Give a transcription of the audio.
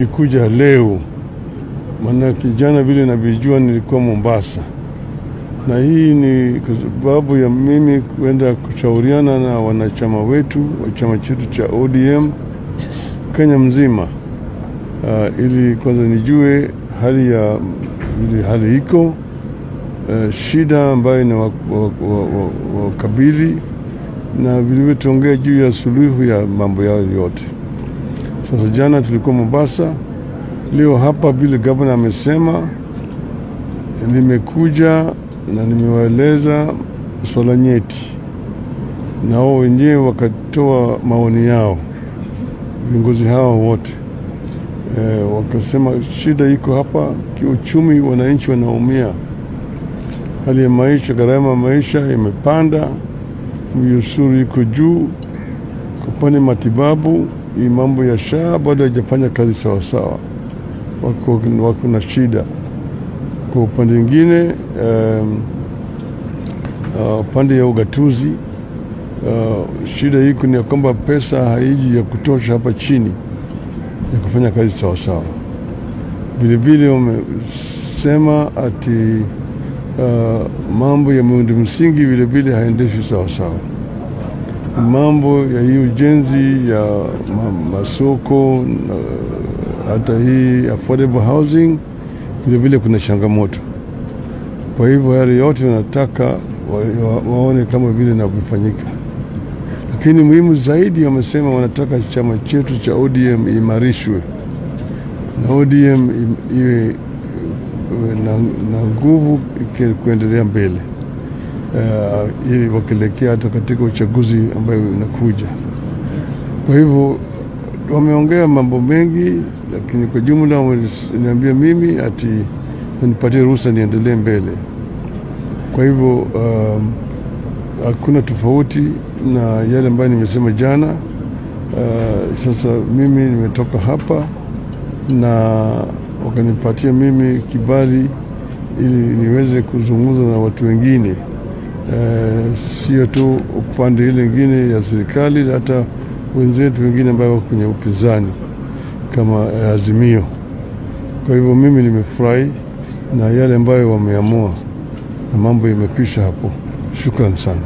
Nikuja leo maana kijana vile navijua nilikuwa Mombasa, na hii ni kwa sababu ya mimi kwenda kushauriana na wanachama wetu wa chama chetu cha ODM Kenya mzima, ili kwanza nijue hali ya vile hali iko, shida ambayo inawakabili na vilevile tuongea juu ya suluhu ya mambo yao yote. Sasa jana tulikuwa Mombasa, leo hapa vile gavana amesema, nimekuja na nimewaeleza swala nyeti, na wao wenyewe wakatoa maoni yao, viongozi hawa wote wakasema shida iko hapa kiuchumi, wananchi wanaumia, hali ya maisha, gharama ya maisha imepanda, ushuru iko juu, kwa upande matibabu, hii mambo ya SHA bado haijafanya kazi sawasawa, wako na shida. Kwa upande mwingine, upande ya ugatuzi, shida iko ni ya kwamba pesa haiji ya kutosha hapa chini ya kufanya kazi sawasawa. Vilevile wamesema ati mambo ya miundo msingi vilevile haendeshi sawasawa. Mambo ya hii ujenzi ya masoko na hata hii affordable housing vilevile kuna changamoto. Kwa hivyo yale yote wanataka waone kama vile inavyofanyika, lakini muhimu zaidi wamesema wanataka chama chetu cha ODM imarishwe na ODM iwe na nguvu kuendelea mbele, ili wakielekea hata katika uchaguzi ambayo unakuja. Kwa hivyo wameongea mambo mengi, lakini kwa jumla wameniambia mimi ati nipatie ruhusa niendelee mbele. Kwa hivyo hakuna tofauti na yale ambayo nimesema jana. Sasa mimi nimetoka hapa na wakanipatia mimi kibali ili niweze kuzungumza na watu wengine, sio tu upande ile ingine ya serikali, hata wenzetu wengine ambao wako kwenye upinzani kama Azimio. Kwa hivyo mimi nimefurahi na yale ambayo wameamua na mambo imekwisha hapo. Shukran sana.